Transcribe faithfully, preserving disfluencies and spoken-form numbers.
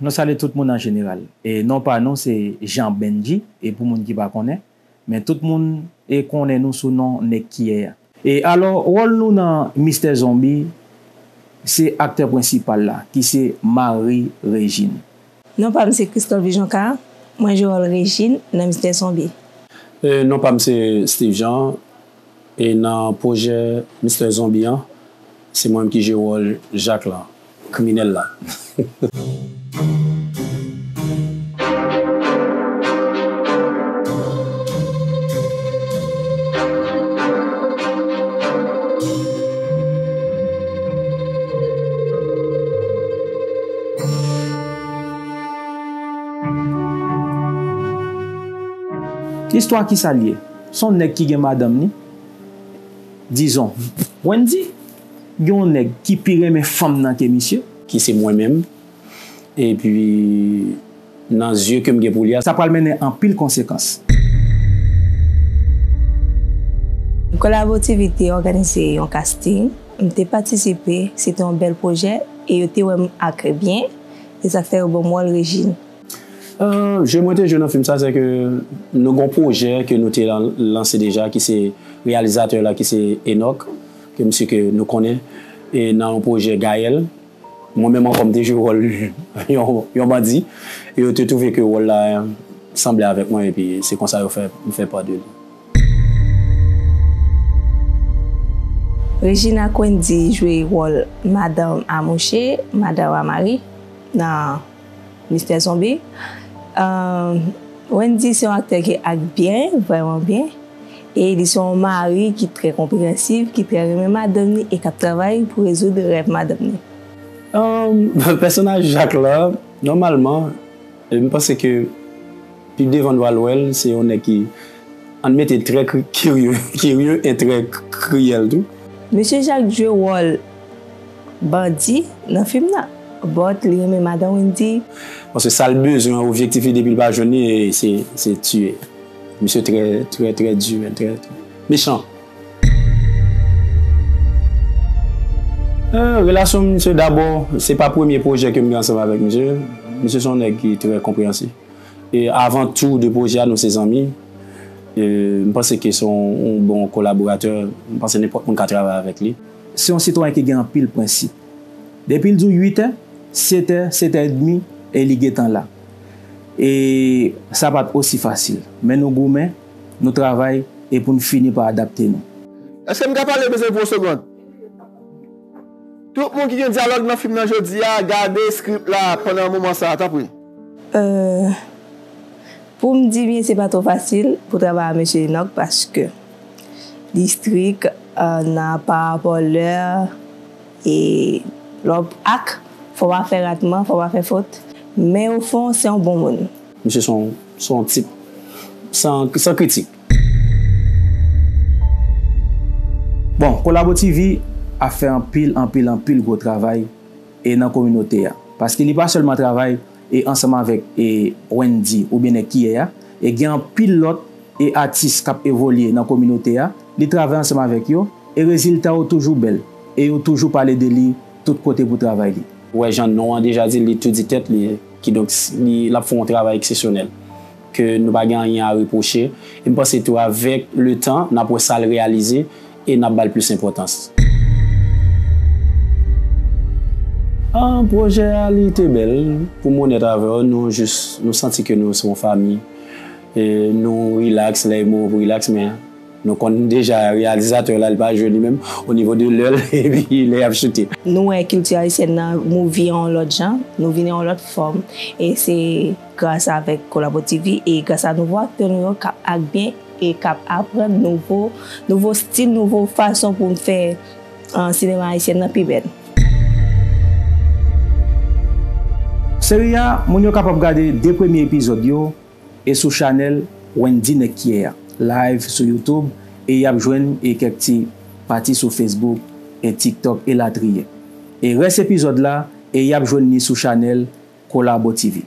Nou salye tout moun an jeneral. E non pa nou se Jean Benji, e pou moun ki pa konnen, men tout moun e konnen nou sou non Nèg Kiyè a. E alò, wòl nou nan Mistè Zonbi, se aktè prensipal la, ki se Marie Régine. Non pa m se Christophe Jonca, mwen jwe wòl Régine nan Mistè Zonbi. E non pa m se Steve Jean, e nan pwojè Mistè Zonbi an, se mwen menm ki jwe wòl Jak lan, kriminèl la. Istwa ki sa l ye? Se yon nèg ki gen madanm ni. Dizon, Wendy gen yon nèg ki pi renmen fanm nan ke misye. Ki se mwen menm. Epi, nan zye ke m gen pou li a, sa pral mennen anpil konsekans. Kolabo T V te òganize yon casting. M te patisipe, se te yon bèl pwojè, e yo te wè m ak byen, e sa k fè yo ban m wòl Régine. Euh, jwe mwen te jwe nan fim sa, se ke nou gon pwojè ke nou te lan-, lanse deja, ki se reyalizatè la, ki se Enock, ke misye ke nou konnen, e nan yon pwojè Gaël. Mwen menm ankò, m te jwe wòl yon, yon bandi, e yo te twouve ke wòl la sanble avèk mwen, epi se konsa yo fè, m fè pa de li. Regina Quendy jwe wòl madanm a mouche, madanm a mari, nan Mistè Zonbi. Euh, Wendy se yon aktè ki ak byen, vrèman byen. E li se yon mari ki trè konpreyansif, ki trè renmen madanm ni e k ap travay pou rezoud rèv madanm ni. Euh, pèsonaj Jak la, nòmalman, e m panse ke pi devan nou al wè l, se yon nèg ki, ann mete l, trè kri-, kirye, kirye e trè k-, kriyèl tou. Mesye Jak jwe wòl bandi nan fim nan, but li renmen madan Wendy. Paske sa l bezwen, objektif li, depi l pa jwenn li, e se, se tiye. Misye trè, trè, trè di, men trè, trè mechan. Euh, relasyon misye, dabò, se pa premye pwojè ke m gen ansanm avèk misye. Misye se yon nèg ki trè konpreyansif. E avan tou de pwojè a, nou se zanmi. E m panse ke se yon, yon bon kolaboratè. M panse nenpòt moun ka travay avèk li. Se yon sitwayen ki gen anpil prensip. Depi l di w uit è, sèt è, sèt è edmi, e li gentan la. E sa pa t osi fasil. Men nou goumen, nou travay, e pou n fini pa adapte nou. Èske m ka pale, mezanmi, pou yon segond? Tout moun ki gen dyalòg nan fim nan jodi a, gade script la pandan moman sa a, tanpri. Euh, pou m di byen, se pa twò fasil pou travay ak mesye Enock paske li strik, euh, nan pa rapò lè e lè w ap ak, fò w pa fè ratman, fò w pa fè fot. Men o fon, se yon bon moun. Misye se yon, se yon tip san, san kritik. Bon, Kolabo T V ap fè anpil, anpil, anpil gwo travay e nan kominote a. Paske li pa sèlman travay e ansanm avèk e Wendy oubyen Nèg Kiyè a, e gen anpil lòt e atis k ap evolye nan kominote a, li travay ansanm avèk yo, e rezilta yo toujou bèl, e yo toujou pale de li tout kote pou travay li. Ou wè jan non an deja di, li tou di tèt li, kidonk s-, li, l ap fè yon travay eksepsyonèl, ke nou pa gen anyen a repwoche, e m panse tou avèk le tan, n ap wè sa l reyalize, e n ap ba l plis enpòtans. Ah, pwojè a, li te bèl. Pou m onèt avè w, nou jis, nou santi ke nou se yon fanmi. E nou rilaks, lè e moman pou rilaks, men nou konn deja reyalizatè la, li pa jwe li menm, o nivo de lè l, epi lè y ap choute. Nou wè kilti ayisyèn nan mouvi yon lòt jan, nou vini yon lòt fòm. E se gras avèk Kolabo T V e gras a nouvo aktè nou yo k ap ak byen e k ap aprann nouvo, nouvo stil, nouvo fason pou n fè, euh, sinema ayisyèn nan pi bèl. Seri a, moun yo kapab gade de premye epizòd yo e sou chanèl Wendy Nèg Kiyè a, live sou YouTube, e y ap jwenn e kèk ti pati sou Facebook e TikTok elatriye. E rès epizòd la, e y ap jwenn li sou chanèl Kolabo T V.